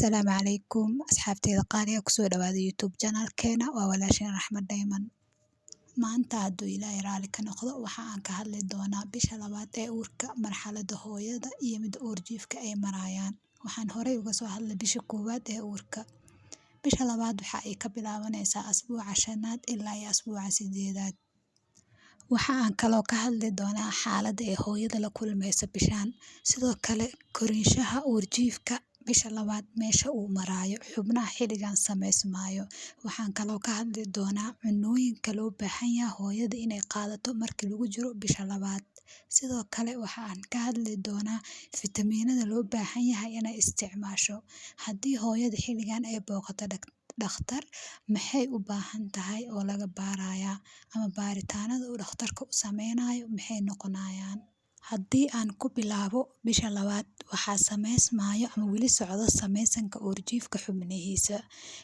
Asalaamu calaykum asxaabteyda qaaliga, kusoo dhawaada YouTube channelkeena. Waa walaasheen Raxmad Dayman. Maanta hadduu Ilaahay raali ka noqdo, waxa aan ka hadli doonaa bisha labaad ee uurka, marxaladda hooyada iyo midda uurjiifka ay marayaan. Waxaan horey uga soo hadlay bisha koowaad ee uurka. Bisha labaad waxa ay ka bilaabanaysaa asbuuca shanaad ilaa iyo asbuuca sideedaad. Waxa aan kaloo ka hadli doonaa xaaladda ay hooyada la kulmayso bishaan, sidoo kale koriinshaha uurjiifka bisha labaad meesha uu maraayo, xubnaha xilligan samaysmaayo. Waxaan kaloo ka hadli doonaa cunooyinka loo baahan yahay hooyada inay qaadato marka lagu jiro bisha labaad. Sidoo kale waxa aan ka hadli doonaa fitamiinada loo baahan yahay inay isticmaasho. Haddii hooyada xilligan ay booqato dhakhtar, maxay u baahan tahay oo laga baarayaa, ama baaritaanada uu dhakhtarka u sameynayo maxay noqonayaan? Haddii aan ku bilaabo bisha labaad, waxaa sameysmaayo ama weli socdo sameysanka uurjiifka xubnihiisa.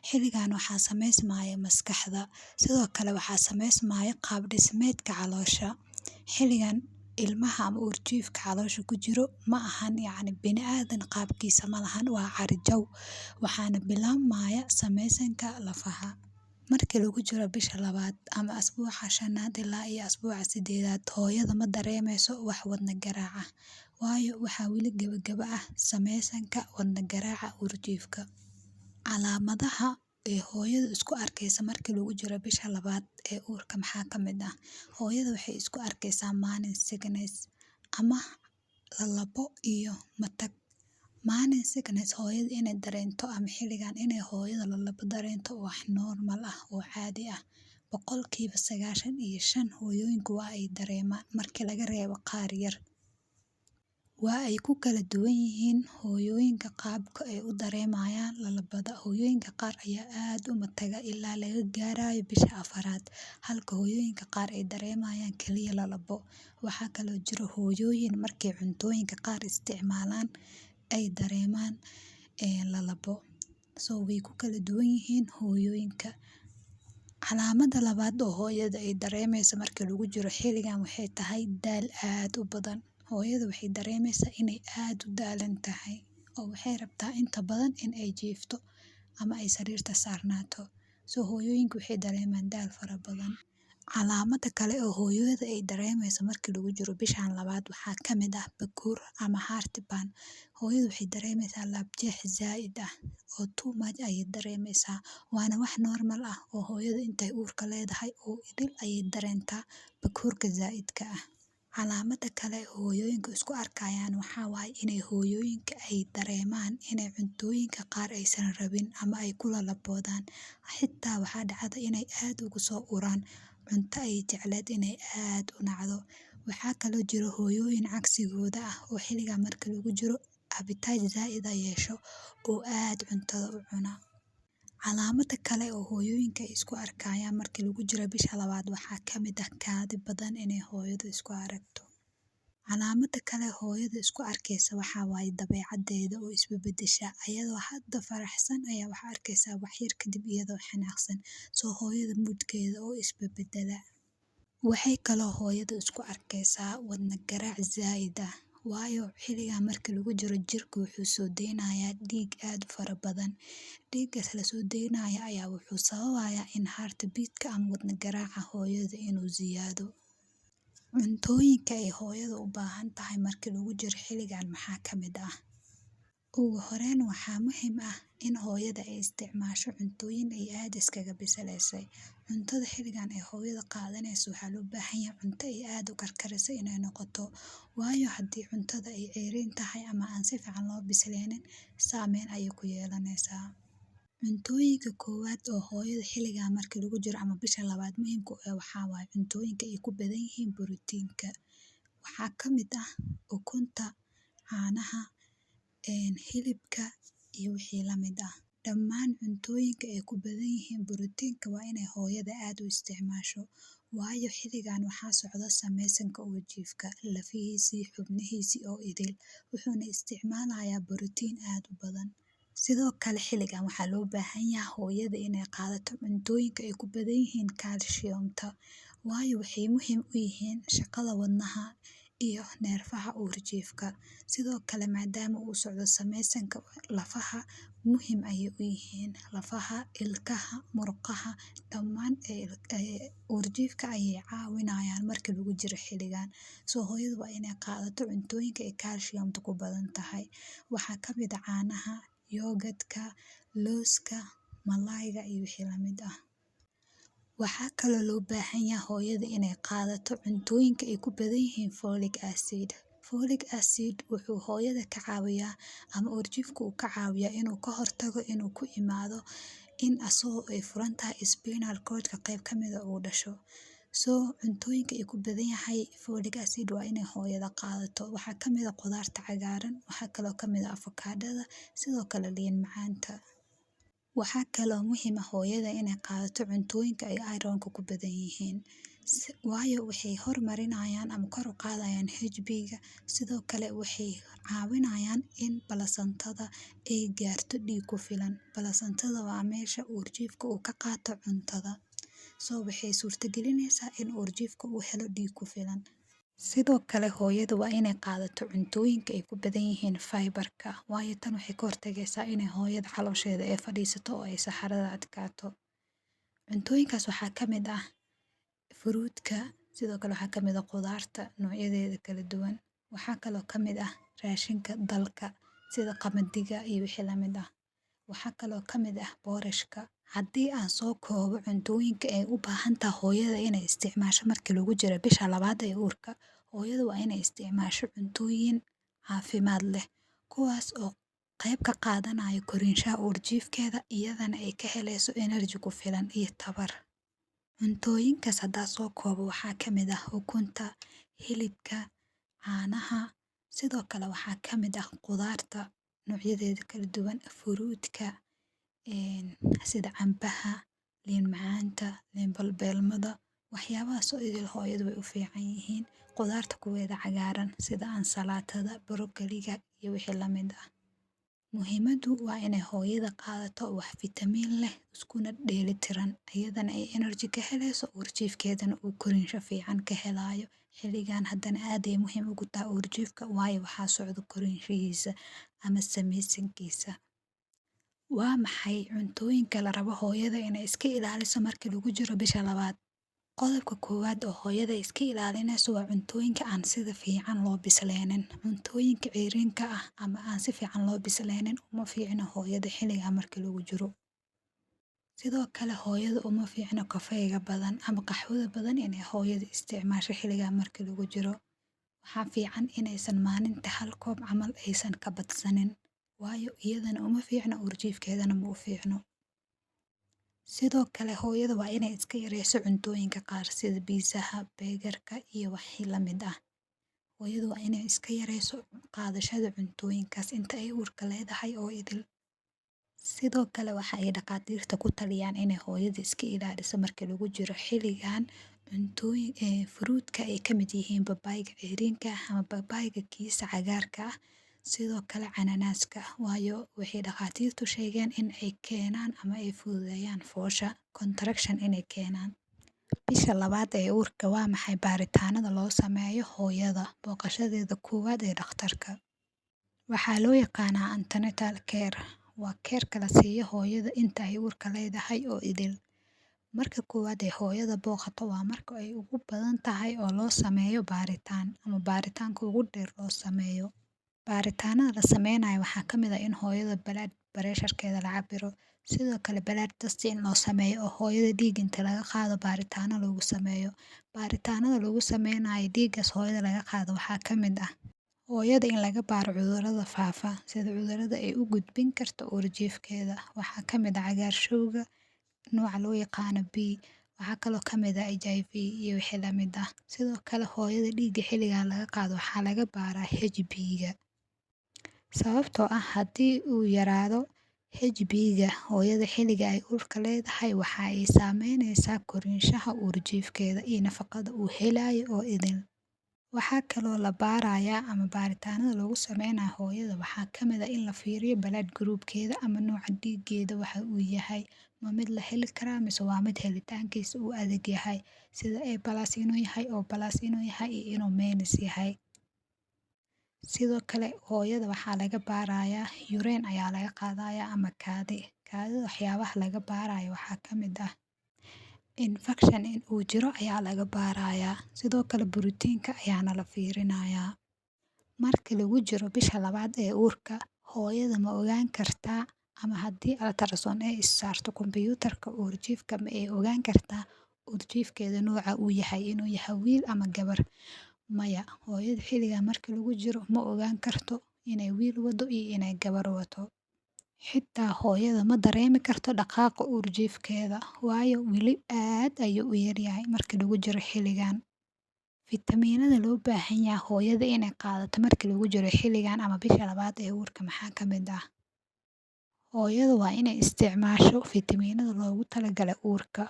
Xilligan waxaa sameysmaya maskaxda, sidoo kale waxaa sameysmaya qaab dhismeedka caloosha. Xilligan ilmaha ama uurjiifka caloosha ku jiro ma ahan, yacni biniaadan qaabkiisa malahan, waa carjaw, waxaana bilaabmaya sameysanka lafaha. Marka lagu jiro bisha labaad ama asbuuca shanaad ilaa iyo asbuuca sideedaad, hooyada ma dareemeyso wax wadna garaac ah, waayo waxaa weli gabagaba ah sameysanka wadna garaaca uurjiifka. Calaamadaha ee hooyada isku arkeysa marka lagu jiro bisha labaad ee uurka maxaa kamid ah? Hooyada waxay isku arkeysaa morning sickness ama lalabo iyo matag. Morning sickness hooyada inay dareento ama xiligan inay hooyada lalabo dareento wax normal ah oo caadi ah. 95% hooyooyinka waa ay dareemaan marka laga reebo qaar yar. Waa ay ku kala duwan yihiin hooyooyinka qaabka ay u dareemayaan lalabada. Hooyooyinka qaar ayaa aad u mataga ilaa laga gaarayo bisha afaraad, halka hooyooyinka qaar ay dareemayaan kaliya lalabo. Waxaa kaloo jiro hooyooyin markay cuntooyinka qaar isticmaalaan ay dareemaan lalabo. So way ku kala duwan yihiin hooyooyinka. Calaamada labaad oo hooyada ay dareemeyso marka lagu jiro xilligan waxay tahay daal aad u badan. Hooyada waxay dareemeysaa inay aad u daalan tahay oo waxay rabtaa inta badan in ay jiifto ama ay sariirta saarnaato. So hooyooyinka waxay dareemaan daal fara badan. Calaamada kale oo hooyada ay dareemeyso marka lagu jiro bishan labaad waxaa kamid ah bakoor ama heartburn. Hooyada waxay dareemeysaa laabjeex zaaid ah oo too much ayay dareemeysaa, waana wax normal ah oo hooyada intay uurka leedahay oo idil ayay dareentaa bakoorka zaaidka ah. Calaamada kale oo hooyooyinka isku arkayaan waxaa waaye inay hooyooyinka ay dareemaan inay cuntooyinka qaar aysan rabin ama ay ku lalaboodaan. Xitaa waxaa dhacda inay aad ugu soo uraan cunto ay jecleed inay aad u nacdo. Waxaa kaloo jiro hooyooyin cagsigooda ah oo xilligan marka lagu jiro appetite zaaid ah yeesho oo aad cuntada u cuna. Calaamada kale oo hooyooyinka ay isku arkayaan marka lagu jiro bisha labaad waxaa kamid ah kaadi badan inay hooyadu isku aragto. Calaamada kale hooyada isku arkeysa waxaa waaye dabeecadeeda oo isbabadasha, ayadoo hadda faraxsan ayaa waxaa arkeysaa wax yar kadib iyadoo xanaaqsan. So hooyada moodkeeda oo isbabadala. Waxay kaloo hooyada isku arkeysaa wadna garaac zaaid ah, waayo xiligan marka lagu jiro jirka wuxuu soo deynayaa dhiig aad u fara badan. Dhiigaas lasoo deynayo ayaa wuxuu sababayaa in heartbeat ka ama wadna garaaca hooyada inuu ziyaado. Cuntooyinka ay hooyada u baahan tahay marka lagu jiro xilligan maxaa kamid ah? Ugu horeyn waxaa muhiim ah in hooyada ay isticmaasho cuntooyin ay aad iskaga bisileysay. Cuntada xilligan ay hooyada qaadanayso waxaa loo baahan yahay cunto ay aad u karkarisay inay noqoto, waayo haddii cuntada ay ceyriin tahay ama aan si fiican loo bisleynin, saameyn ayay ku yeelanaysaa. Cuntooyinka koowaad oo hooyada xilligan marka lagu jiro ama bisha labaad muhiimka u ah waxaa waaye cuntooyinka ay ku badan yihiin borotiinka. Waxaa kamid ah ukunta, caanaha, hilibka iyo wixii lamid ah. Dhammaan cuntooyinka ay ku badan yihiin borotiinka waa inay hooyada aad u isticmaasho, waayo xilligan waxaa socda sameysanka uurjiifka, lafihiisii, xubnihiisii oo idil, wuxuuna isticmaalayaa borotiin aad u badan. Sidoo kale xilligan waxaa loo baahan yahay hooyada inay qaadato cuntooyinka ay ku badan yihiin calciumta, waayo waxay muhiim u yihiin shaqada wadnaha iyo neerfaha uurjiifka. Sidoo kale maadaama uu socdo sameysanka lafaha, Muhiim ayay u yihiin lafaha, ilkaha, murqaha dhamaan uurjiifka ayay caawinayaan marka lagu jiro xiligan. So hooyada waa inay qaadato cuntooyinka ay kaalshiyamta ku badan tahay. Waxaa kamid ah caanaha, yoogadka, looska, malayga iyo wixii lamid ah. Waxaa kaloo loo baahan yahay hooyada inay qaadato cuntooyinka ay ku badan yihiin folic acid. Folic acid wuxuu hooyada ka caawiyaa ama uurjiifka uu ka caawiyaa inuu ka hortago inuu ku imaado in asagoo ay furantahay spinal cord ka qayb kamid ah uu dhasho. So cuntooyinka ay ku badan yahay folic acid waa inay hooyada qaadato. Waxaa kamid ah qudaarta cagaaran, waxaa kaloo kamid ah avocado, sidoo kale liin macaanta. Waxaa kaloo muhiim ah hooyada inay qaadato cuntooyinka ay iron ka ku badan yihiin, waayo waxay hormarinayaan ama kor u qaadayaan HB ga. Sidoo kale waxay caawinayaan in balasantada ay gaarto dhiig ku filan. Balasantada waa meesha uurjiifka uu ka qaato cuntada. So waxay suurtagelinaysaa in uurjiifka uu helo dhiig ku filan. Sidoo kale hooyada waa inay qaadato cuntooyinka ay ku badan yihiin fiber-ka, waayo tan waxay ka hortagaysaa inay hooyada caloosheeda ay fadhiisato oo ay saxarada adkaato. Cuntooyinkaas waxaa kamid ah fruit-ka, sidoo kale waxaa kamid ah qudaarta noocyadeeda kala duwan. Waxaa kaloo kamid ah raashinka dalka sida qamadiga iyo wixii lamid ah. Waxaa kaloo kamid ah boorashka. Haddii aan soo koobo cuntooyinka ay u baahan tahay hooyada inay isticmaasho markii lagu jiro bisha labaad ee uurka, hooyada waa inay isticmaasho cuntooyin caafimaad leh, kuwaas oo qayb ka qaadanaya koriinshaha uurjiifkeeda, iyadana ay ka helayso energy ku filan iyo tabar. Cuntooyinkaas haddaa soo koobo waxaa kamid ah ukunta, hilibka, caanaha, sidoo kale waxaa kamid ah qudaarta noocyadeeda kala duwan, fruit-ka, sida cambaha, liin macaanta, liin balbeelmada. Waxyaabahaas oo idil hooyada way u fiican yihiin. Qudaarta kuweeda cagaaran sida ansalaatada, brokoliga iyo wixii lamid ah. Muhiimadu waa inay hooyada qaadato wax fitamiin leh iskuna dheelitiran, iyadana ay energy ka helayso, uurjiifkeedana uu koriinsho fiican ka helayo. Xiligan haddana aad ay muhiim ugu tahay uurjiifka, waayo waxaa socdo koriinshihiisa ama samaysankiisa. Waa maxay cuntooyinka la rabo hooyada inay iska ilaaliso marka lagu jiro bisha labaad? Qodobka koowaad oo hooyada iska ilaalinayso waa cuntooyinka aan sida fiican loo bisleenin. Cuntooyinka ceyriinka ah ama aan si fiican loo bisleenin uma fiicna hooyada xilliga marka lagu jiro. Sidoo kale hooyada uma fiicna kafeega badan ama qaxwada badan inay hooyada isticmaasho xilliga marka lagu jiro. Waxaa fiican inaysan maalinta hal koob camal aysan ka badsanin, waayo iyadana uma fiicna, uurjiifkeedana ma u fiicno. Sidoo kale hooyada waa inay iska yareyso cuntooyinka qaar sida biisaha, beegarka iyo wixii lamid ah. Hooyadu waa inay iska yareyso qaadashada cuntooyinkaas inta ay uurka leedahay oo idil. Sidoo kale waxa ay dhaqaatiirta ku taliyaan inay hooyada iska ilaaliso marka lagu jiro xilligan cuntooyin fruit-ka ay kamid yihiin babayga ceyriinka ah ama babayga kiisa cagaarka ah, sidoo kale cananaaska, waayo waxay dhaqaatiirtu sheegeen in ay keenaan ama ay fududeeyaan foosha, contraction inay keenaan. Bisha labaad ee uurka waa maxay baaritaanada loo sameeyo hooyada booqashadeeda koowaad ee dhakhtarka? Waxaa loo yaqaanaa antenatal care. Waa care-ka la siiyo hooyada inta ay uurka leedahay oo idil. Marka koowaad ee hooyada booqato waa marka ay ugu badan tahay oo loo sameeyo baaritaan ama baaritaanka ugu dheer loo sameeyo. Baaritaanada la sameynayo waxaa kamid ah in hooyada blood pressure-keeda la cabiro, sidoo kale blood test in loo sameeyo oo hooyada dhiig inta laga qaado baaritaano lagu sameeyo. Baaritaanada lagu sameynayo dhiiggaas hooyada laga qaado waxaa kamid ah hooyada in laga baaro cudurrada faafa sida cudurrada ay u gudbin karto uurjiifkeeda. Waxaa kamid ah cagaarshowga nooca loo yaqaano B, waxaa kaloo kamid ah HIV iyo wixii lamid ah. Sidoo kale hooyada dhiigga xilligan laga qaado waxaa laga baaraa HB ga, sababtoo ah haddii uu yaraado HB ga hooyada xilliga ay uurka leedahay, waxa ay saameynaysaa koriinshaha uurjiifkeeda iyo nafaqada uu helayo oo idil. Waxaa kaloo la baarayaa ama baaritaanada lagu sameynayo hooyada waxaa kamid ah in la fiiriyo blood group-keeda ama nooca dhiiggeeda waxa uu yahay, ma mid la heli karaa mise waa mid helitaankiisa uu adag yahay, sida A plus inuu yahay, O plus inuu yahay iyo inuu minus yahay. Sidoo kale hooyada waxaa laga baarayaa urine ayaa laga qaadayaa ama kaadi. Kaadida waxyaabaha laga baarayo waxaa ka mid ah infection in uu jiro ayaa laga baarayaa. Sidoo kale borotiinka ayaana la fiirinayaa. Marka lagu jiro bisha labaad ee uurka, hooyada ma ogaan kartaa ama haddii ultrasound ay is saarto kombiyuutarka uurjiifka, ma ay ogaan kartaa uurjiifkeeda nooca uu yahay, inuu yahay wiil ama gabar? Maya, hooyada xilligan marka lagu jiro ma ogaan karto inay wiil wado iyo inay gabar wato. Xitaa hooyada ma dareemi karto dhaqaaqa uurjiifkeeda, waayo weli aad ayuu u yaryahay marka lagu jiro xilligan. Fitamiinada loo baahan yahay hooyada inay qaadato marka lagu jiro xilligan ama bisha labaad ee uurka maxaa ka mid ah? Hooyada waa inay isticmaasho fitamiinada loogu talagalay uurka,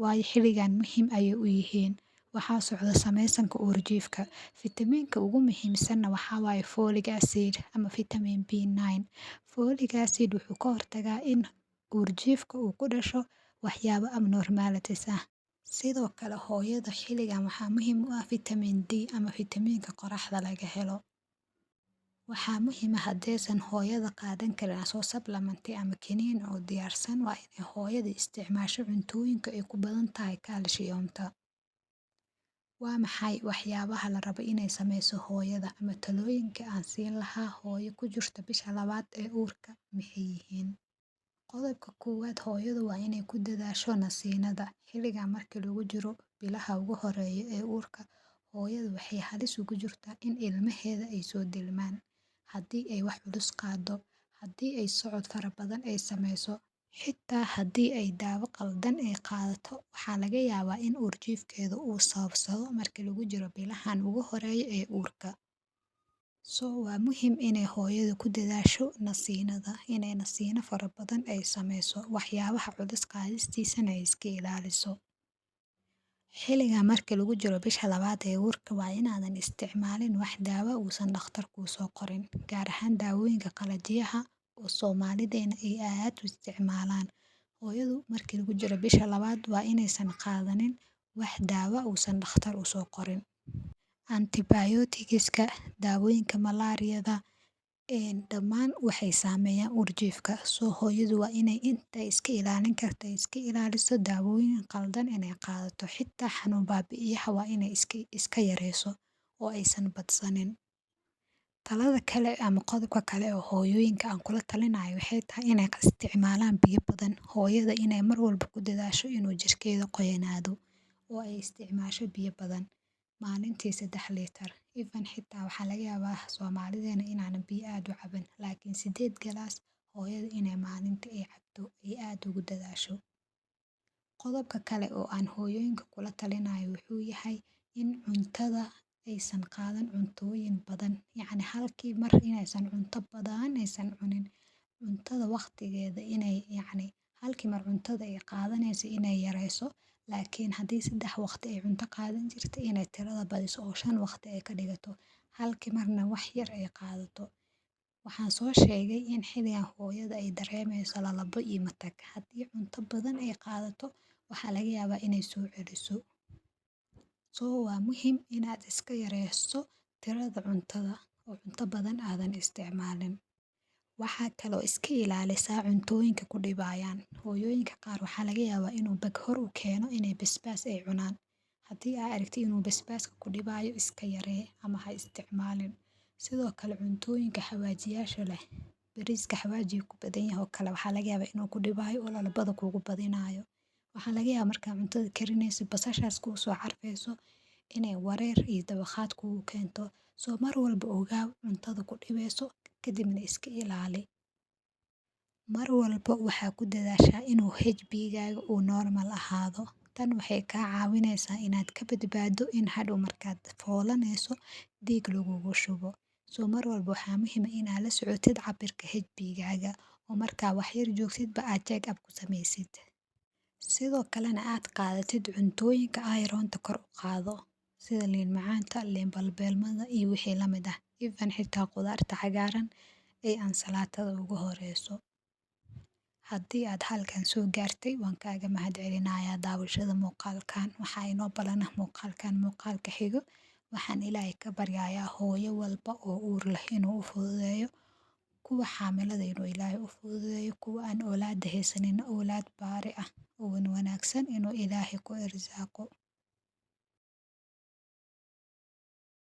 waayo xilligan muhiim ayay u yihiin. Waxaa socda samaysanka uurjiifka. Fitamiinka ugu muhiimsanna waxaa waaye folic acid ama vitamin B9. Folic acid wuxuu ka hortagaa in uurjiifka uu ku dhasho waxyaabo abnormalities ah. Sidoo kale hooyada xilligan waxaa muhiim u ah vitamin D ama fitamiinka qoraxda laga helo. Waxaa muhiim ah haddaysan hooyada qaadan karin asoo supplement ama kiniin oo diyaarsan, waa inay hooyada isticmaasho cuntooyinka ay ku badan tahay calciumta. Waa maxay waxyaabaha la rabo inay sameyso hooyada ama talooyinka aan siin lahaa hooyo ku jirta bisha labaad ee uurka maxay yihiin? Qodobka koowaad, hooyadu waa inay ku dadaasho nasiinada. Xilligan marka lagu jiro bilaha ugu horeeya ee uurka, hooyadu waxay halis ugu jirtaa in ilmaheeda ay soo dilmaan haddii ay wax culus qaado, haddii ay socod fara badan ay sameyso, xitaa haddii ay daawo qaldan ay qaadato, waxaa laga yaabaa in uurjiifkeeda uu sababsado marka lagu jiro bilahan ugu horeeya ee uurka. So waa muhiim inay hooyadu ku dadaasho nasiinada, inay nasiino fara badan ay sameyso, waxyaabaha culus qaadistiisana ay iska ilaaliso. Xilligan marka lagu jiro bisha labaad ee uurka waa inaadan isticmaalin wax daawo uusan dhakhtar kuu soo qorin, gaar ahaan daawooyinka qalajiyaha oo Soomaalideena ay aad u isticmaalaan. Hooyadu markii lagu jiro bisha labaad waa inaysan qaadanin wax daawo uusan dhakhtar u soo qorin. Antibioticska, daawooyinka malaariyada, dhammaan waxay saameeyaan uurjiifka. Soo hooyadu waa inay intay iska ilaalin karta iska ilaaliso daawooyin qaldan inay qaadato, xitaa xanuun baabi'iyaha waa inay iska yareyso oo aysan badsanin. Talada kale ama qodobka kale oo hooyooyinka aan kula talinayo waxay tahay inay isticmaalaan biyo badan. Hooyada inay mar walba ku dadaasho inuu jirkeeda qoyanaado oo ay isticmaasho biyo badan maalintii 3 liitar. Even xitaa waxaa laga yaabaa Soomaalideena inaanan biyo aad u cabin, laakiin 8 galaas hooyada inay maalintii ay cabto ay aad ugu dadaasho. Qodobka kale oo aan hooyooyinka kula talinayo wuxuu yahay in cuntada aysan qaadan cuntooyin badan, yacni halkii mar inaysan cunto badan aysan cunin. Cuntada waqtigeeda inay, yacni halkii mar cuntada ay qaadanayso inay yareyso, laakiin haddii 3 waqti ay cunto qaadan jirtay inay tirada badiso oo 5 waqti ay ka dhigato, halkii marna wax yar ay qaadato. Waxaan soo sheegay in xilligan hooyada ay dareemayso lalabo iyo matag. Haddii cunto badan ay qaadato, waxaa laga yaabaa inay soo celiso. So waa muhiim inaad iska yareyso tirada cuntada oo cunto badan aadan isticmaalin. Waxaa kaloo iska ilaalisaa cuntooyinka ku dhibayaan. Hooyooyinka qaar waxaa laga yaabaa inuu baghor u keeno inay basbaas ay cunaan. Haddii aa aragtid inuu basbaaska ku dhibaayo, iska yaree ama ha isticmaalin. Sidoo kale cuntooyinka xawaajiyaasha leh, bariiska xawaajiga ku badan yahay oo kale waxaa laga yaabaa inuu ku dhibaayo oo lalabada kugu badinaayo. Waxaa laga yaabaa markaa cuntada karinayso basashaas kuu soo carfeyso inay wareer iyo dawakhaad kugu keento. Soo mar walba ogaaw cuntada ku dhibeyso, kadibna iska ilaali. Mar walba waxaa ku dadaashaa inuu HB-gaaga uu normal ahaado. Tan waxay kaa caawinaysaa inaad ka badbaado in hadhow markaad foolanayso dhiig lagugu shubo. Soo mar walba waxaa muhiim ah inaad la socotid cabirka HB-gaaga oo markaa wax yar joogtidba aad check up ku sameysid. Sidoo kalena aad qaadatid cuntooyinka ironta kor u qaado sida liin macaanta, liin balbeelmada iyo wixii la mid ah. Even xitaa qudaarta cagaaran ee ansalaatada ugu horeyso. Haddii aad halkan soo gaartay, waan kaaga mahadcelinayaa daawashada muuqaalkan. Waxaa inoo balana muuqaalkan muuqaalka xigo. Waxaan Ilaahay ka baryayaa hooyo walba oo uur leh inuu u fududeeyo, kuwa xaamilada inuu Ilaahay u fududeeyo, kuwa aan owlaada haysanin owlaad baari ah oo wanaagsan inuu Ilaahay ku irsaaqo.